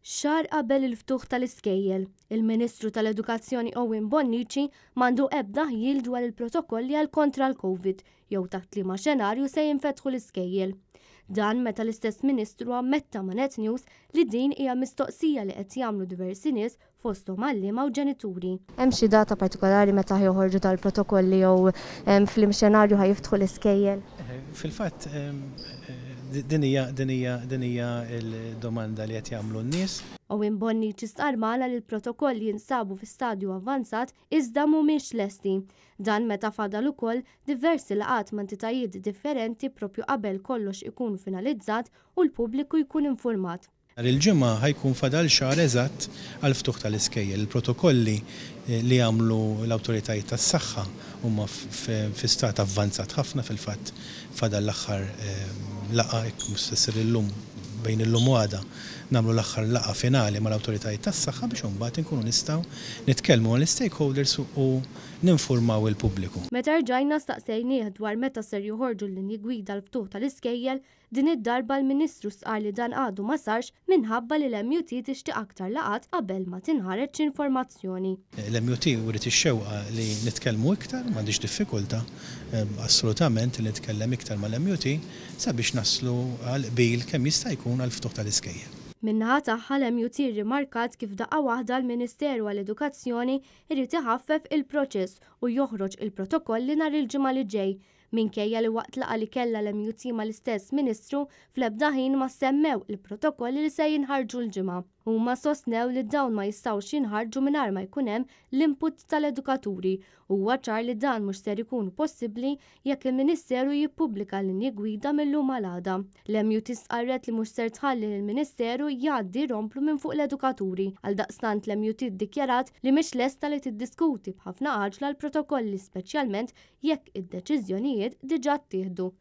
Xahar qabel il-ftuħ tal-iskejjel, il-Ministru tal-Edukazzjoni Owen Bonnici m'għandu ebda ħjiel dwar il-protokolli għal kontra l-Covid jew taħt liema xenarju se jinfetħu l-iskejjel. Dan meta l-istess Ministru ammetta ma' Net News li din hija mistoqsija li qed jagħmlu diversi nies fosthom għalliema u ġenituri. Hemm xi data partikolari meta ħa joħorġu dal-protokolli jew f'liem xenarju ħa jiftħu l-iskejjel? Fil-fatt din hija din hija din hija l-domanda li qed jagħmlu n-nies. Owen Bonnici stqarr magħna li l-protokolli jinsabu fi stadju avvanzat iżda mhumiex lesti. Dan meta fadal ukoll diversi laqgħat ma' entitajiet differenti propju qabel kollox ikun finalizzat u l-pubbliku jkun infurmat. Nhar il-Ġimgħa ħa jkun fadal xahar eżatt għall-ftuħ tal-iskejjel. Il-protokolli li għamlu l-awtoritajiet tas-saħħa huma fi stat avvanzat ħafna, fil-fatt fadal l-aħħar laqgħa, jekk mhux se ssir illum, bejn illum u għada nagħmlu l-aħħar laqgħa finali mal-awtoritajiet tas-saħħa biex imbagħad inkunu nistgħu nitkellmu mal-istakeholders u ninfurmaw il-pubbliku. Meta rġajna staqsejnieh dwar meta ser joħorġu l-linji gwida għall-ftuħ tal-iskejjel, Din id-darba l-Ministru stqarr li dan għadu ma sarx minħabba li l-MUT tixtieq aktar laqgħat qabel ma tinħareġ informazzjoni. L-MUT wriet ix-xewqa li nitkellmu iktar, m'għandix diffikultà assolutament li nitkellem iktar mal-MUT sabiex naslu għal qbil kemm jista' jkun għall-ftuħ tal-iskejjel. Min-naħa tagħha l-MUT rrimarkat kif f'daqqa waħda l-Ministeru għall-Edukazzjoni jrid iħaffef il-proċess u joħroġ il-protokolli nhar il-Ġimgħa li ġej Minkejja li waqt laqgħa li kellha l-MUT mal-istess Ministru, fl-ebda ħin ma ssemmew il-protokolli li se jinħarġu l-Ġimgħa. Huma sostnew li dawn ma jistgħux jinħarġu mingħajr ma jkun hemm l-input tal-edukaturi u huwa ċar li dan mhux ser ikun possibbli jekk il-Ministeru jippubblika linji gwida mil-lum għal għada. L-MUT stqarret li mhux ser tħalli lill-Ministeru jgħaddi romplu minn fuq l-edukaturi. Għaldaqstant l-MUT ddikjarat li mhix lesta li tiddiskuti b'ħafna għaġla l-protokolli speċjalment jekk id-deċiżjonijiet diġà ttieħdu.